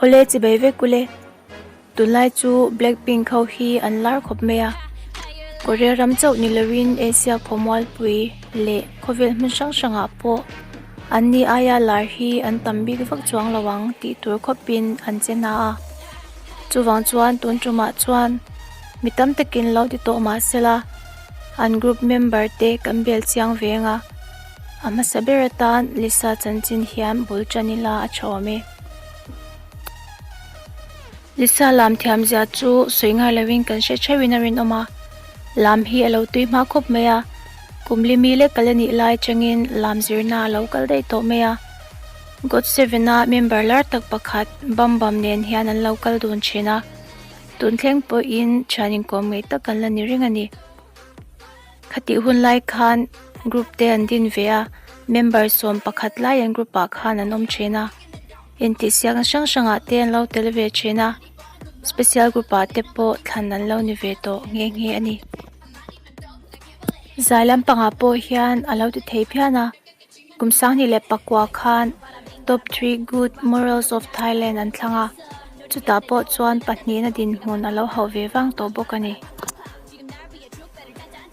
Awle chibai vek ule. Tunlai chu Blackpink ho hi an lar khawp mai a. Korea ram chauh ni loin Asia khawmualpui leh khawvel hmun hrang hrangah pawh an ni aia lar hi an tam bik vak chuang lo ang tih tur khawpin an che hna a. Chuvang chuan tun tumah chuan mi tam takin lo ti tawh mah sela an group member te kan bel chiang veng a. A hmasa ber atan Lisa chanchin hian bul tan ila a tha awm e. Lisa lam thiam zia chu sawi ngai lovin kan hre theuhin a rinawm a, lam hi a lo tui hma khawp mai a, kum li mi lek kal a nih lai changin lam zirna a lo kal daih tawh mai a. God Seven a member lar tak pakhat Bam Bam nen hian an lo kal dun thin a, tun thleng pawhin thian inkawm ngei tak an la ni reng a ni. Khatih hun lai khan group te an din ve a, member 11 lai an group ah khan an awm thin a, intihsiakna hrang hrangah te an lo tel ve thin a, special group ah te pawh thlan an lo ni ve tawh nghe nghe a ni. Zai lampangah pawh hian a lo ti thei phian a. Kum 2009 khan Top 3 Good Morals of Thailand an thlang a, chutah pawh chuan pahnihna dinhmun a lo hauh ve vang tawh bawk a ni.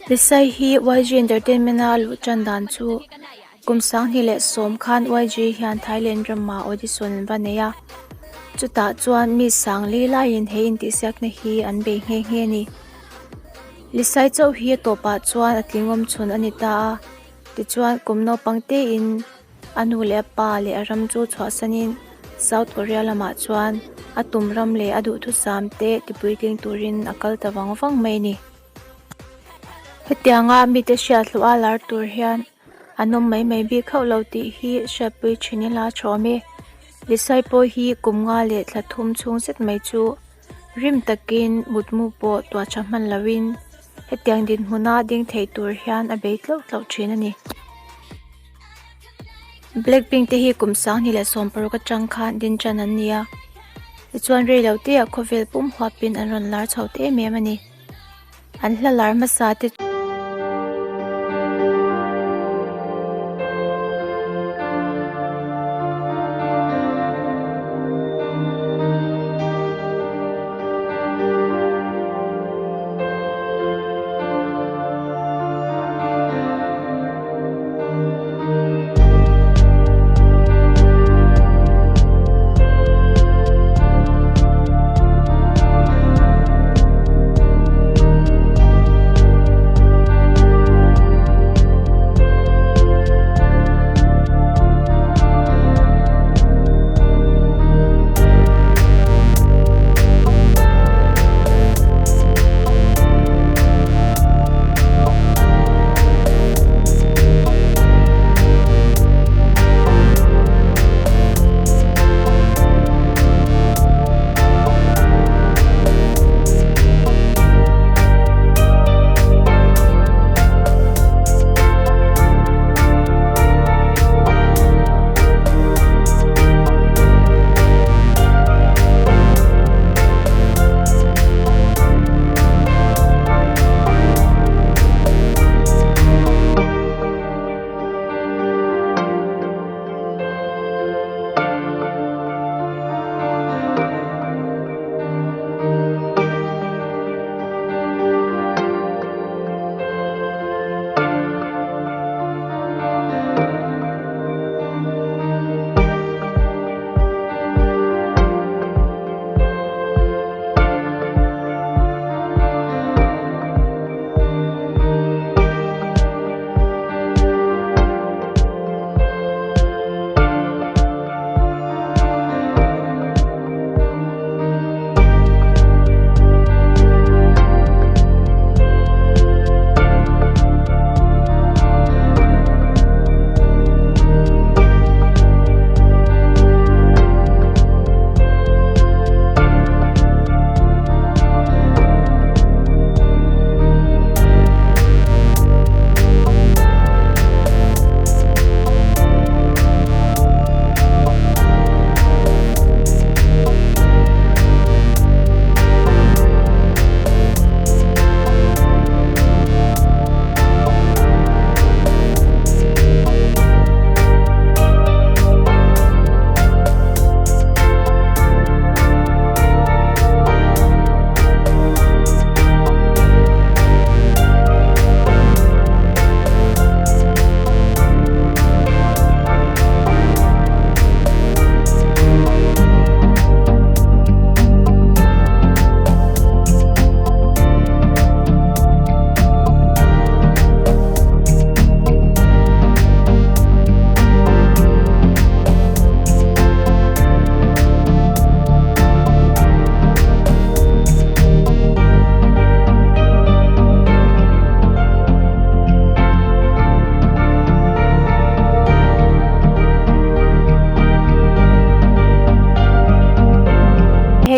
Lisai hi YG Entertainment-a luh tan dan chu kum 2010 khan YG hian Thailand ramah audition an va nei a, chutah chuan mi 4000 laiin he intihsiakna hi an bei nghe nghe a ni. Lisai chauh hi a tawpah chuan a tlingawm chhun a ni ta a. Tichuan, kum naupang tein a nu leh a pa leh a ram chu chhuahsanin South Korea lamah chuan a tum ram leh a duhthusam te tipuitling turin a kal ta vang vang mai a ni. Hetianga mite hriat hluah a lar tur hian an awm mai mai bik hauh lo tih hi hriatpui thin ila a tha awm e. Lisai pawh hi kum nga leh thla thum chhung zet mai chu rim takin mutmu pawh tuah tha hman loin Hetiang dinhmuna ding thei tur hian a bei tlauh tlauh thin a ni. Blackpink te hi kum 2016 atang khan din tan an ni a, tichuan rei lo te ah khawvel pum huapin an rawn lar chho ta em em a ni. An hla lar hmasa te.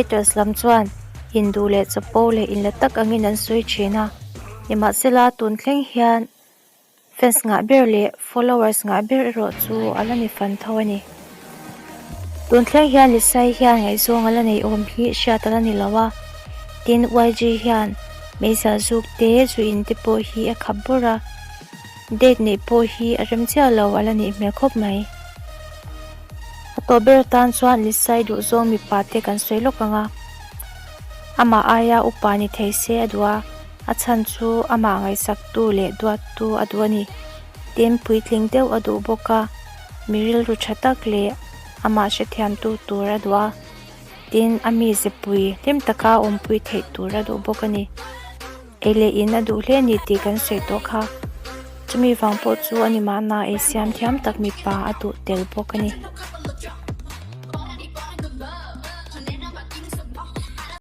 Haters lam chuan induh leh chapo leh inla tak angin an sawi thin a, nimahsela tun thleng hian fans ngah ber leh followers ngah ber erawh chu a la ni fan tho a ni. Tun thleng hian Lisai hian ngaihzawng a la nei awm hi hriat a la ni lo a, tin YG hian meizial zuk te zu in te pawh hi a khap bawrh a, date neih pawh hi a rem chiah lo a la nih hmel khawp mai. A tawp ber atan chuan Lisai duhzawng mipa te kan sawi lawk ang a, amah aia upa ni thei se a duh a, a chhan chu amah ngaihsaktu leh duattu a duh a ni. Tin, puitling deuh a duh bawk a, mi rilru tha tak leh amah hrethiamtu tur a duh a, tin, a mize pui hlim taka awmpui theih tur a duh bawk a ni. Ei leh in a duh hle a ni tih kan sawi tawh kha. Chumi vang pawh chu a ni mahna ei siam thiam tak mipa a duh tel bawk a ni.